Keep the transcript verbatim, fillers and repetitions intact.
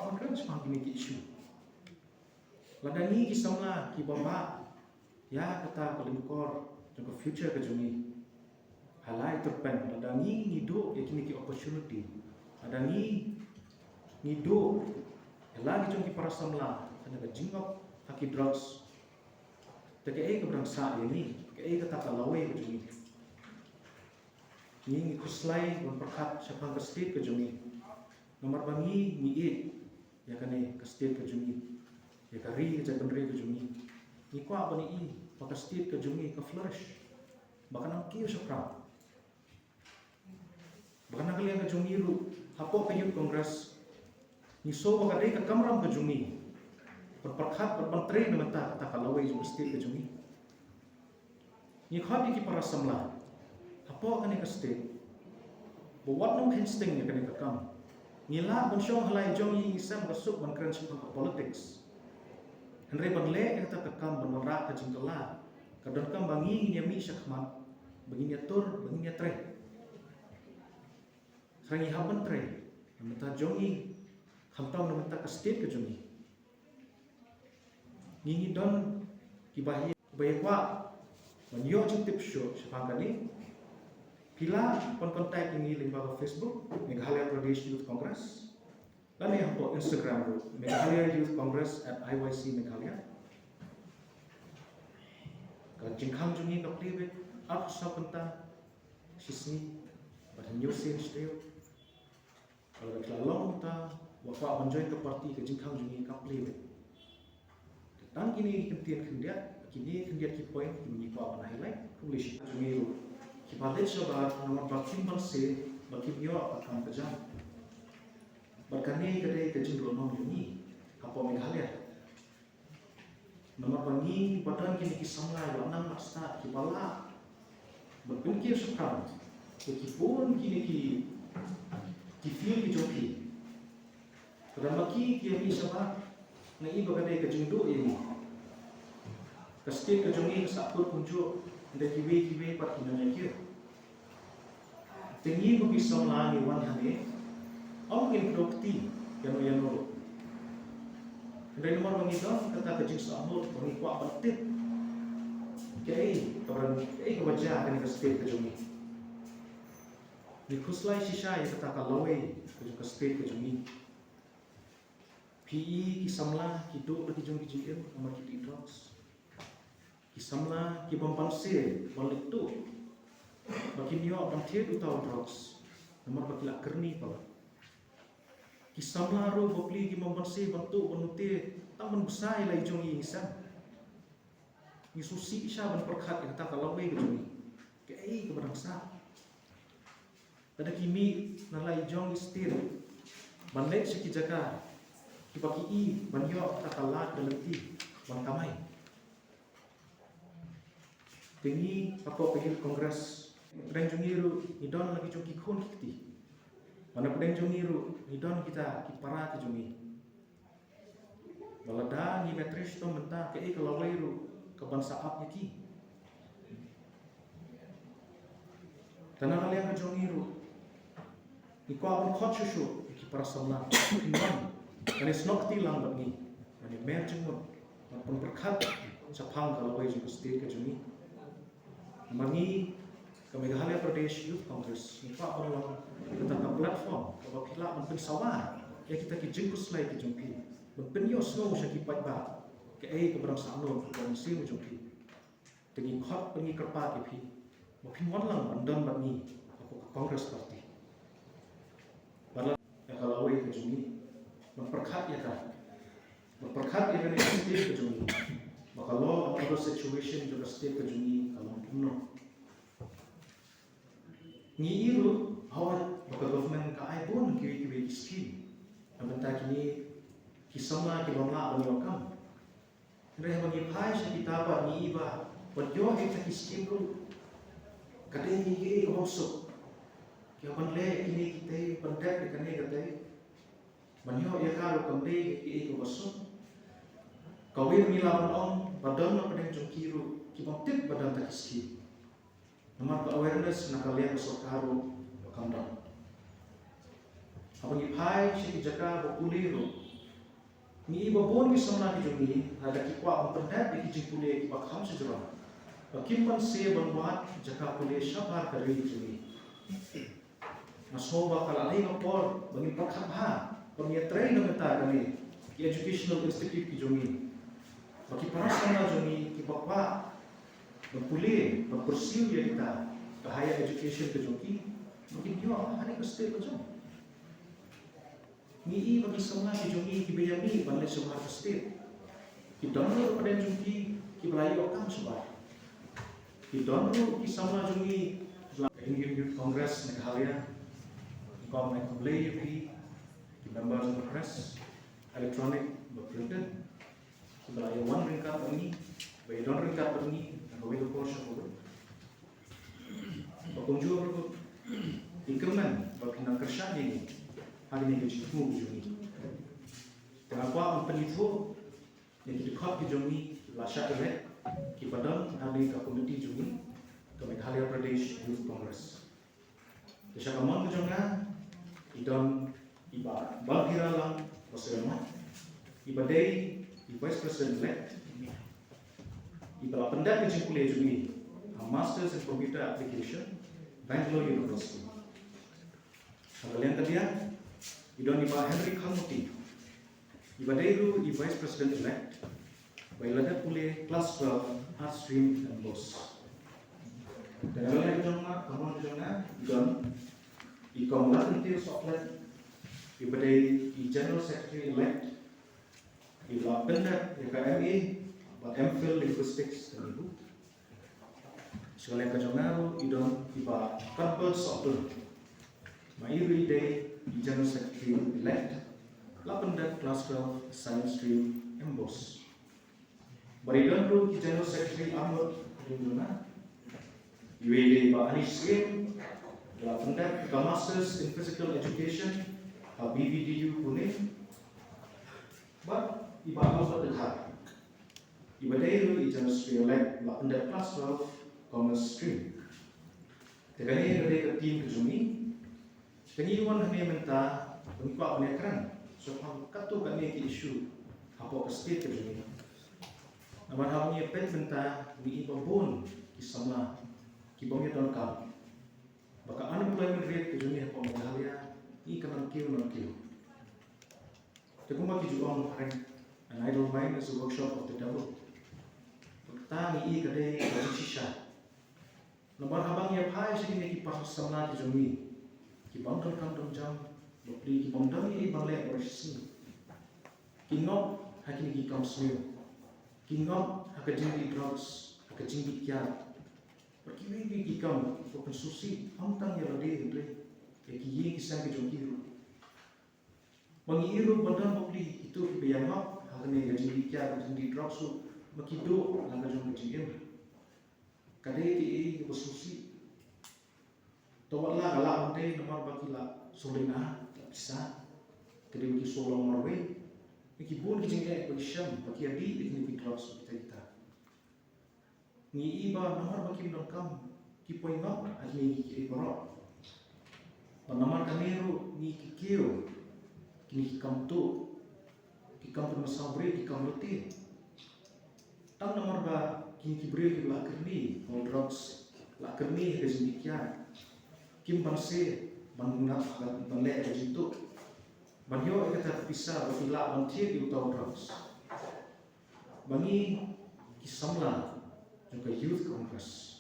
Conference ma kine ki issue. Lada ngi ki samla ki ba ba ïa kata ka lyngkor jong ka future ka jong ngi. Halai terpeng lada ngi ngi duh ïa kine ki opportunity. Lada ngi ngi duh ïa la ki jong ki para samla kane ka jingop ha ki drugs. Te kaei ka ba dang sah ïa ngi, kaei kata ka lawei ka jong ngi. Ngi ngi khuslai ban pyrkhat shaphang ka state ka jong ngi. Namar ba ngi ngi ïeit ïa kane ka state ka jong ngi, ïa ka ri ka jaitbynriew ka jong ngi. Ngi kwah ban ïohi ba ka state ka jong ngi ka flourish, ba kan nang kiew shaphrang, ba kan nang ka liang ka jong ngi ruh. Hapoh ka Youth Congress ngi sngew ba ka dei ka kamram ka jong ngi ban pyrkhat, ban trei na bynta kata ka lawei jong ka state ka jong ngi. Ngi khot ïa ki para samla hapoh kane ka state ba wat nym kheiñ sting ïa kane ka kam. Ngi lah ban shong halai jong ngi ngi sem ka suk ban kren shaphang ka politics. Hynrei ban leh ïa kata ka kam ban wanrah ka jingkylla, ka donkam ba ngi ngin ïa mih shakhmat, ba ngin ïa tur, ba ngin ïa trei. Hynrei ngi hap ban trei na bynta jong ngi, khamtam na bynta ka state ka jong ngi. Ngi ngi don ki ba ïa, ki ba ïa kwah ban ïoh jingtip shuh shaphang kane. Phi lah ban contact ïa ngi lyngba ka Facebook, Meghalaya Pradesh Youth Congress, lane hapoh Instagram ruh, Meghalaya Youth Congress at I Y C Meghalaya. Ka jingkhang jong ngi ka plie beit arphew saw kynta shisngi bad hynñiew sien shtiew. Ka la, ka la long ta, wat kwah ban join ka party, ka jingkhang jong ngi ka plie beit. Te tang kine ki kyntien khyndiat, kine khyndiat ki point ki ngi kwah ban highlight. Khublei shibun. Jong ngi ruh ki ba leit shabar namar ba kim banse, ba kim ïoh ka kam ka jam. Bad kane ka dei ka jingduh nong jong ngi hapoh Meghalaya. Namar ba ngi ba don kine ki samla ba nang mat stad ki ba lah ban pynkiew shaphrang ïa ki bun kine ki, ki field ki jong ki. Lada ma ki ki ïa mih shabar, nga i ba ka dei ka jingduh ïa ngi. Ka state ka jong ngi ka sahkut kumjuh, hynrei kiwei kiwei pat ki nang ïa kiew. Te ngi kum ki samla ngi wan hangne, ym ngin kdew kti ïano ïano ruh. Hynrei namar ba ngi don kata ka jingsngew ba ngi kwah ban tip kaei kaba, kaei kaba jia ha kane ka state ka jong ngi. Ngi khuslai shisha ïa kata ka lawei ka jong ka state ka jong ngi. Phi i ki samla ki duh la ki jong ki jingim namar ki dih drugs. Ki samla ki bym banse ban leit tuh, ba kin ïoh ban thied uta u drugs namar ba ki la kyrni palat. Ki samla ruh ba plie ki bym banse ban tuh ban lute tang ban bsa ïa la i jong i ïing i sem. Ngi sngewsih shisha ban pyrkhat ïa kata ka lawei ka jong ngi, kaei kaba dang sah. Lada ki mih na la i jong i state ban leit sha ki jaka kiba ki i ban ïoh kata ka lad ka lynti ban kamai. Te ngi hapoh ka Youth Congress, pdeng jong ngi ruh ngi don la ki jong ki khun ki kti. Bad na pdeng jong ngi ruh ngi don kita ki para ki jong ngi. Ba lada ngi meh trei shitom mynta, kaei ka lawei ruh ka ban sa ap ïa ki. Te na ka liang ka jong ngi ruh ngi kwah ban khot shuh shuh ïa ki para samla, phin wan, ban ïasnoh kti lang bad ngi, ban ïa mer jingmut, ban pynpyrkhat shaphang ka lawei jong ka state ka jong ngi. Namar ngi ka Meghalaya Pradesh Youth Congress ngi kwah ban long kata ka platform kaba phi lah ban pynsawa ïa kita ki jingkhuslai ki jong phi, ban pynïohsngew sha ki paidbah kaei kaba dang sah noh ha ka mynsiem jong phi. Te ngi khot bad ngi kyrpad ïa phi ba phin wan lang ban don bad ngi hapoh ka Congress Party. Bad la ïa ka lawei ka jong ngi, ban pyrkhat ïa ka, ban pyrkhat ïa kane ka state ka jong ngi, ba ka law and order situation jong ka state ka jong ngi ka long kumno. Ngi i ruh hooid ba ka government ka ai bun kiwei kiwei ki scheme na bynta kine ki samla ki bym lah ban ïoh kam. Hynrei haba ngi phai sha kita pat ngi i ba ban ïoh ïa kita ki scheme ruh ka dei kaei kaei ka bym suk. Ki ban leh kine kitei, ban dep ïa kane katei, ban ïoh ïa ka ruh kam dei kaei kaei kaba suk. Kawei ngi lah ban ong ba don na pdeng jong ki ruh ki bym tip ba don ta ki scheme. Namar ka awareness na ka liang ka sorkar ruh ba kam don. Haba ngi phai sha ki jaka ba pule ruh, Ngi i ba bun ki samla ki jong ngi lada ki kwah ban pyndep ïa ki jingpule kiba kham shajrong, ba kim banse ban wad jaka pule shabar ka ri jong ngi. Nga sngew ba ka la dei ka por ba ngin pyrkhat bha, ba ngin ïatrei na bynta kane ki educational institute ki jong ngi, ba ki para samla jong ngi kiba kwah ban pule, ban pursue ïa kita ka higher education ka jong ki, ba kin ïoh ha kane ka state ka jong. Ngi i ba ki samla ki jong ngi kiba ïa mih ban leit shabar ka state, ki don ruh ka dei jong ki kiba la ïoh kam shabar. Ki don ruh ki samla jong ngi la Indian Youth Congress Meghalaya, ki kong na khublei ïa phi, ki member jong ka press, electronic bad printed, kiba la ïa wan ryngkat bad ngi, ba ïa don ryngkat bad ngi na kawei ka por sha kawei. Ba kumjuh ruh, i kyrmen ba phin nang kyrshan ïa ngi ha kane ka jingthmu ka jong ngi. Te nga kwah ban pynithuh ïa ki dkhot ki jong ngi la shah elect kiba don ha kane ka komiti jong ngi, ka Meghalaya Pradesh Youth Congress. Te sha ka mon ka jong nga i don i Bah Balbhiralang Basaiawmoit, iba dei i Vice President elect, iba la pyndep ka jingpule jong i ha Masters in Computer Application, Bangalore University. Ha ka liang ka diang i don i Bah Henry Kharmuti, iba dei ruh i Vice President elect, ba i la dep pule class twelve Arts Stream, MBOSE. Te na ka liang ka jong nga, ka mon ka jong nga, i don i Kong Laltyntir Sohkhlet, iba dei i General Secretary elect, iba la pyndep ïa ka M A bad M Phil Linguistics ka NEHU. Sha ka liang ka jong nga ruh i don i Bah Cuthbert Sohtun, ma i ruh i dei i General Secretary elect, la pyndep class twelve Science Stream, MBOSE. Bad i don ruh ki General Secretary arngut ha ka liang ka jong nga. Iwei i dei i Bah Anish Syiem, la pyndep ka Masters in Physical Education ha B V D U Pune. Bad i Bah Albert Dkhar, iba dei ruh i General Secretary elect, la pyndep class twelve Commerce Stream. Te kane ka dei ka team ka jong ngi. Te ngi wan hangne mynta ba ngi kwah ban ïakren shaphang katto katne ki issue hapoh ka state ka jong ngi. Namar haba ngi ïa peit mynta ngi i ba bun ki samla ki bym ïa donkam, ba ka unemployment rate ka jong ngi hapoh Meghalaya ngi i ka nang kiew nang kiew. Te kumba ki ju ong phareng, an idle mind is a workshop of the devil. Kata ngi i ka dei ka jingshisha. Namar haba ngi ïa phai sha kine ki para samla ki jong ngi, ki bym donkam donkam, bapli ki bym don ei ei ban leh baroh shisngi, ki ngop ha kine ki kam sniew, ki ngop ha ka jingdih drugs, ha ka jingdih kiad, bad kiwei kiwei ki kam ba pynsngewsih ym tang ïa lade hynrei ïa ki ïing ki sem ki jong ki ruh. Ba ngi i ruh ba don bapli kito kiba ïa ngop ha kane ka jingdih kiad, ka jingdih drugs ruh, ba ki duh la ka jong ka jingim. Ka dei kaei kaba sngewsih. To wat la ka lah ban dei namar ba ki la sngewlyngnga, la pisa, ka dei ba ki sngewlong marwei. Ki bun ki jingeh ba ki shem ba ki ïa dih da kine ki drugs, kita kita. Ngi i ba namar ba kim donkam, ki poi ngop ha kine ki kiei baroh. Bad namar kane ruh ngi ki kiew kine ki kam tuh, ki kam pynmynsaw briew, ki kam lute. Tang namar ba kine ki briew ki la kyrni ha u drugs, la kyrni ha ka jingdih kiad, kim banse ban nang ban leh ka jingtuh, ban ïoh ïa kata ka pisa ba ki lah ban thied ïa uta u drugs. Ba ngi ki samla jong ka Youth Congress,